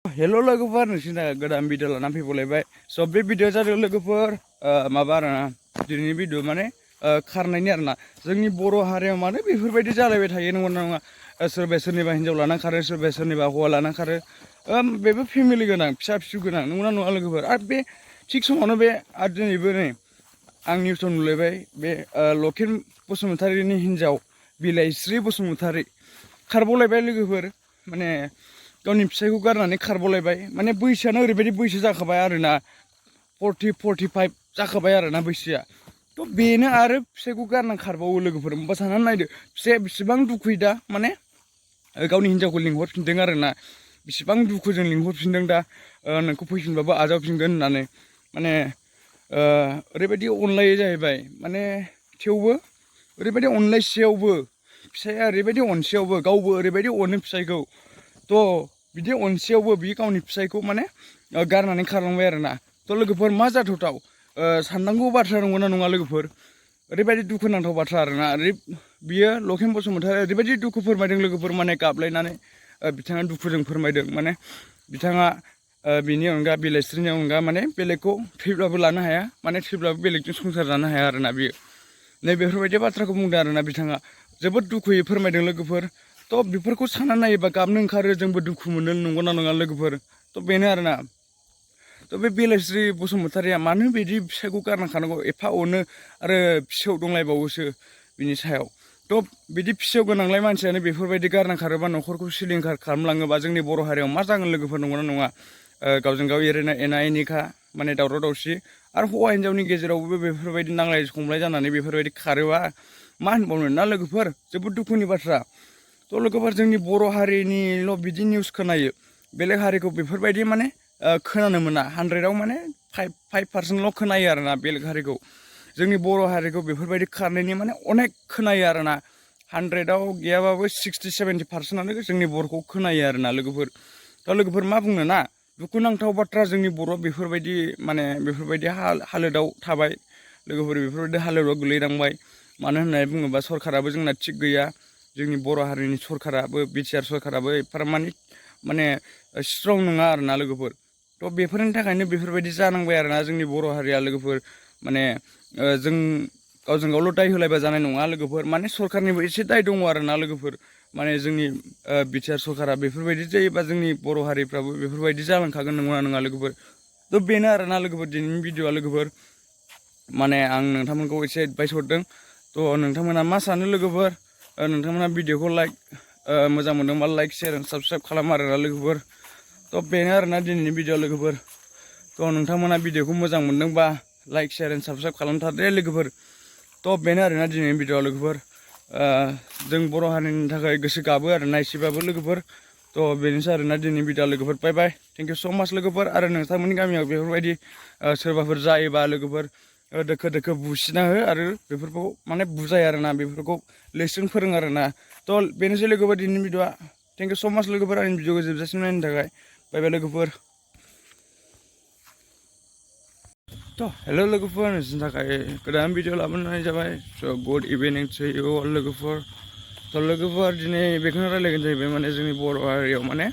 Hello lwgwpwr nोंसिना गोदान video लाना फैबावलायबाय स' बे भिडिअ जादों लोगोफोर माबा आरोना दिनैनि भिडिअ माने खारनायनि आरोना जोंनि बर' हारियाव मानो बेफोरबायदि जालायबाय थायो नंगौना नङा सोरबा सोरनिबा हिन्जाव लाना खारो सोरबा सोरनिबा हौवा लाना खारो बेबो फेमिलि गोनां फिसा फिसौ गोनां नंगौना नङा लोगोफोर आरो बे थिग समावनो बे आरो दिनैबो नै आं निउसाव नुलायबाय बे लकेन बसुमतारीनि हिन्जाव बिलाइस्रि बसुमतारी खारबावलायबाय लोगोफोर माने गावनि फिसायखौ गारनानै खारबावलायबाय माने बैसोआनो ओरैबायदि बैसो जाखाबाय आरोना 40-45 जाखाबाय आरोना बैसोआ थ' बेनो आरो फिसायखौ गारना खारबावो लोगोफोर होमबा साननानै नायदो फिसाया बेसेबां दुखुयै दा माने गावनि हिन्जावखौ लिंहरफिनदों आरोना बेसेबां दुखुजों लिंहरफिनदों दा नोंखौ फैफिनबाबो आजावफिनगोन होननानै माने ओरैबायदि अनलायो जाहैबाय माने थेवबो ओरैबायदि अनलायसेयावबो फिसाया ओरैबायदि अनसेयावबो गावबो ओरैबायदि अनो फिसायखौ थ' बिदि अनसेयावबो बियो गावनि फिसायखौ माने गारनानै खारलांबाय आरोना थ' लोगोफोर मा जाथावथाव साननांगौ बाथ्रा नंगौना नङा लोगोफोर ओरैबायदि दुखुनांथाव बाथ्रा आरोना बियो लकेन बसुमतारी ओरैबायदि दुखु फोरमायदों लोगोफोर माने गाबलायनानै बिथाङा दुखुजों फोरमायदों माने बिथाङा बिनि अनगा बिलाइस्रिनि अनगा माने बेलेगखौ थैब्लाबो लानो हाया माने थैब्लाबो बेलेगजों संसार जानो हाया आरोना बियो नै बेफोरबायदि बाथ्राखौ बुंदों आरोना बिथाङा जोबोद दुखुयै फोरमायदों लोगोफोर थ' बेफोरखौ साननानै नायोबा गाबनो ओंखारो जोंबो दुखु मोनो नंगौना नङा लोगोफोर थ' बेनो आरोना थ' बे बिलाइस्रि बसुमतारीया मानो बिदि फिसायखौ गारना खानांगौ एफा अनो आरो फिसौ दंलायबावोसो बिनि सायाव थ' बिदि फिसौ गोनांलाय मानसियानो बेफोरबायदि गारना खारोबा न'खरखौ सिलिंखार खालामलाङोबा जोंनि बर' हारियाव मा जागोन लोगोफोर नंगौना नङा गावजों गाव एना एनिखा माने दावराव दावसि आरो हौवा हिन्जावनि गेजेरावबो बेफोरबायदि नांलाय खमलाय जानानै बेफोरबायदि खारोबा मा होनबावनो ना लोगोफोर जोबोद दुखुनि बाथ्रा थ' लोगोफोर जोंनि बर' हारिनिल' बिदि निउस खोनायो बेलेग हारिखौ बेफोरबायदि माने खोनानो मोना 100आव माने 5% खोनायो आरोना बेलेग हारिखौ जोंनि बर' हारिखौ बेफोरबायदि खारनायनि माने अनेक खोनायो आरोना 100आव गैयाबाबो 60-70%आनो जोंनि बर'खौ खोनायो आरोना लोगोफोर दा लोगोफोर मा बुंनो ना दुखुनांथाव बाथ्रा जोंनि बर' बेफोरबायदि माने बेफोरबायदि हालोदाव थाबाय लोगोफोर बेफोरबायदि हालोदाव गोलैनांबाय मानो होननानै बुङोबा सरकाराबो जोंना थिग गैया जोंनि बर' हारिनि सरकाराबो बिटिआर सरकाराबो एफाराबमानि माने स्ट्रं नङा आरोना लोगोफोर थ' बेफोरनि थाखायनो बेफोरबायदि जानांबाय आरोना जोंनि बर' हारिया लोगोफोर माने जों गावजों गावल' दाय होलायबा जानाय नङा लोगोफोर माने सरकारनिबो एसे दाय दङ आरोना लोगोफोर माने जोंनि बिटिआर सरकारा बेफोरबायदि जायोबा जोंनि बर' हारिफ्राबो बेफोरबायदि जालांखागोन नंगौना नङा लोगोफोर थ' बेनो आरोना लोगोफोर दिनैनि भिडिअआ लोगोफोर माने आं नोंथांमोनखौ एसे एडभाइस हरदों थ' नोंथांमोना मा सानो लोगोफोर नोंथांमोना भिडिअखौ लाइक मोजां मोनदोंबा लाइक शेयार साबस्क्राइब खालाम आरोना लोगोफोर थ' बेनो आरोना दिनैनि भिडिअ लोगोफोर थ' नोंथांमोना भिडिअखौ मोजां मोनदोंबा लाइक शेयार साबस्क्राइब खालामथारदे लोगोफोर थ' बेनो आरोना दिनैनि भिडिअ लोगोफोर जों बर' हारिनि थाखाय गोसो गाबो आरोना एसेबाबो लोगोफोर थ' बेनोसै आरोना दिनैनि भिडिअ लोगोफोर बाय बाय थेंक इउ स' माच लोगोफोर आरो नोंथांमोननि गामियाव बेफोरबायदि सोरबाफोर जायोबा लोगोफोर दोखो दोखो बुसिना हो आरो बेफोरखौ माने बुजाय आरोना बेफोरखौ लेसन फोरों आरोना थ' बेनोसै लोगोफोर दिनैनि भिडिअआ थेंक इउ स' माच लोगोफोर आंनि भिडिअखौ जोबजासिम नायनो थाखाय बाय बाय लोगोफोर थ' हेल' लोगोफोर नोंसिनि थाखाय गोदान भिडिअ लाबोनाय जाबाय स' गुड इभिनिं टु इउ अल लोगोफोर थ' लोगोफोर दिनै बेखौनो रायलायगोन जाहैबाय माने जोंनि बर' हारियाव माने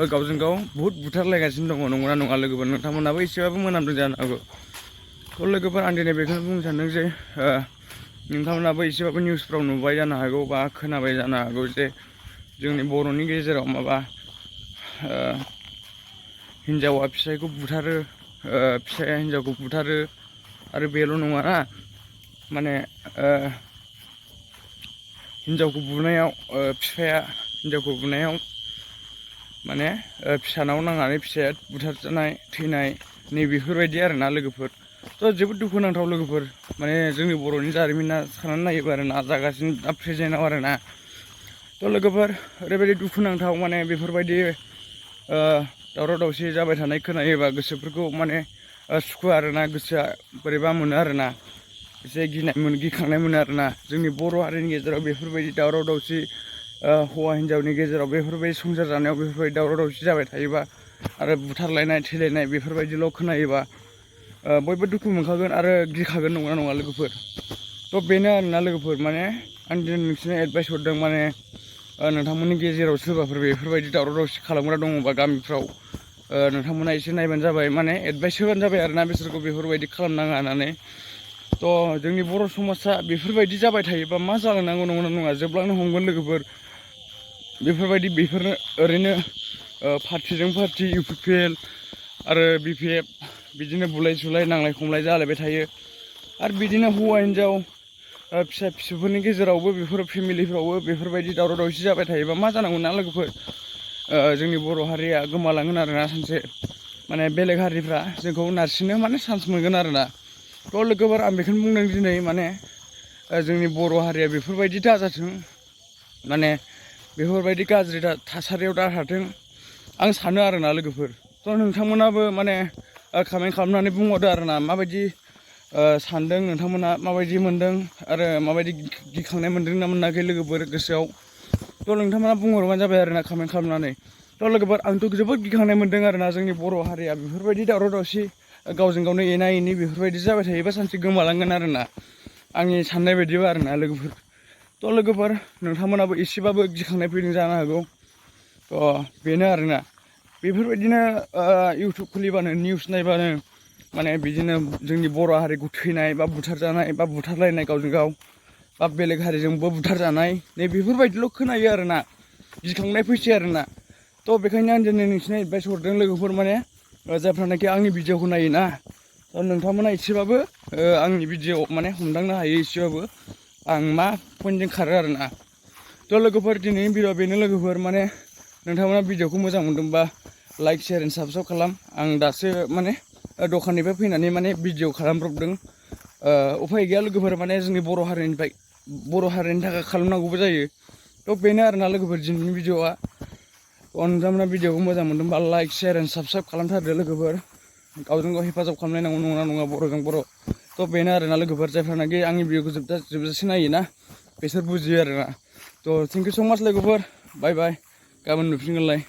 गावजों गाव बुहुत बुथारलायगासिनो दङ नंगौना नङा लोगोफोर नोंथांमोनाबो एसेबाबो मोनामदों जानो हागौ थ' लोगोफोर आं दिनै बेखौनो बुंनो सानदों जे नोंथांमोनाबो एसेबाबो निउसफ्राव नुबाय जानो हागौ बा खोनाबाय जानो हागौ जे जोंनि बर'नि गेजेराव माबा हिन्जावा फिसायखौ बुथारो फिसाया हिन्जावखौ बुथारो आरो बेल' नङा माने हिन्जावखौ बुनायाव फिफाया हिन्जावखौ बुनायाव माने फिसानाव नांनानै फिसाया बुथारजानाय थैनाय नै बेफोरबायदि आरोना लोगोफोर थ' जोबोद दुखुनांथाव लोगोफोर माने जोंनि बर'नि जारिमिना साननानै नायोबा आरोना जागासिनो दा प्रेजेन्टआव आरोना थ' लोगोफोर ओरैबायदि दुखुनांथाव माने बेफोरबायदि दावराव दावसि जाबाय थानाय खोनायोबा गोसोफोरखौ माने सुखुआ आरोना गोसोआ बोरैबा मोनो आरोना एसे गिखांनाय मोनो आरोना जोंनि बर' हारिनि गेजेराव बेफोरबायदि दावराव दावसि हौवा हिन्जावनि गेजेराव बेफोरबायदि संसार जानायाव बेफोरबायदि दावराव दावसि जाबाय थायोबा आरो बुथारलायनाय थैलायनाय बेफोरबायदिल' खोनायोबा बयबो दुखु मोनखागोन आरो गिखागोन नंगौना नङा लोगोफोर थ' बेनो आरोना लोगोफोर माने आं दिनै नोंसोरनो एडभाइस हरदों माने नोंथांमोननि गेजेराव सोरबाफोर बेफोरबायदि दावराव दावसि खालामग्रा दङबा गामिफ्राव नोंथांमोना एसे नायबानो जाबाय माने एडभाइस होबानो जाबाय आरोना बिसोरखौ बेफोरबायदि खालामनाङा होननानै थ' जोंनि बर' समाजा बेफोरबायदि जाबाय थायोबा मा जालांनांगौ नंगौना नङा जोबलांनो हमगोन लोगोफोर बेफोरबायदि बेफोरनो ओरैनो पार्टिजों पार्टि UPPL आरो BPF बिदिनो बुलाय सुलाय नांलाय खमलाय जालायबाय थायो आरो बिदिनो हौवा हिन्जाव फिसा फिसौफोरनि गेजेरावबो बेफोर फेमिलिफ्रावबो बेफोरबायदि दावराव दावसि जाबाय थायोबा मा जानांगौ ना लोगोफोर जोंनि बर' हारिया गोमालांगोन आरोना सानसे माने बेलेग हारिफ्रा जोंखौ नारसिननो माने चान्स मोनगोन आरोना थ' लोगोफोर आं बेखौनो बुंदों दिनै माने जोंनि बर' हारिया बेफोरबायदि दाजाथों माने बेफोरबायदि गाज्रि थासारियाव दा थाथों आं सानो आरोना लोगोफोर थ' नोंथांमोनाबो माने कमेन्ट खालामनानै बुंहरदो आरोना माबायदि सानदों नोंथांमोना माबायदि मोनदों आरो माबायदि गिखांनाय मोनदों ना मोनाखै लोगोफोर गोसोआव थ' नोंथांमोना बुंहरबानो जाबाय आरोना कमेन्ट खालामनानै थ' लोगोफोर आंथ' जोबोद गिखांनाय मोनदों आरोना जोंनि बर' हारिया बेफोरबायदि दावराव दावसि गावजों गावनो एना एनि बेफोरबायदि जाबाय थायोबा सानसे गोमालांगोन आरोना आंनि साननाय बायदिबा आरोना लोगोफोर थ' लोगोफोर नोंथांमोनाबो एसेबाबो गिखांनाय फैदों जानो हागौ थ' बेनो आरोना बेफोरबायदिनो इउटुब खुलिबानो निउस नायबानो माने बिदिनो जोंनि बर' हारिखौ थैनाय बा बुथारजानाय बा बुथारलायनाय गावजों गाव बा बेलेग हारिजोंबो बुथारजानाय नै बेफोरबायदिल' खोनायो आरोना गिखांनाय फैसै आरोना थ' बेखायनो आं दिनै नोंसिनो एडभाइस हरदों लोगोफोर माने जायफ्रानाखि आंनि भिडिअखौ नायोना थ' नोंथांमोना एसेबाबो आंनि भिडिअ माने हमदांनो हायो एसेबाबो आं मा पइन्टजों खारो आरोना थ' लोगोफोर दिनैनि भिडिअ बेनो लोगोफोर माने नोंथांमोना भिडिअखौ मोजां मोनदोंबा लाइक शेयार एन्ड साबस्क्राइब खालाम आं दासो माने दखाननिफ्राय फैनानै माने भिडिअ खालामब्रबदों उफाय गैया लोगोफोर माने जोंनि बर' हारिनि थाखाय खालामनांगौबो जायो थ' बेनो आरोना लोगोफोर दिनैनि भिडिअआ नोंथांमोना भिडिअखौ मोजां मोनदोंबा लाइक शेयार एन्ड साबस्क्राइब खालामथारदो लोगोफोर गावजों गाव हेफाजाब खालामलायनांगौ नंगौना नङा बर'जों बर' थ' बेनो आरोना लोगोफोर जायफ्रानाखि आंनि भिडिअखौ जोबजासे नायोना बिसोर बुजियो आरोना थ' थेंक इउ स' माच लोगोफोर बाय बाय गाबोन नुफिनगोनलाय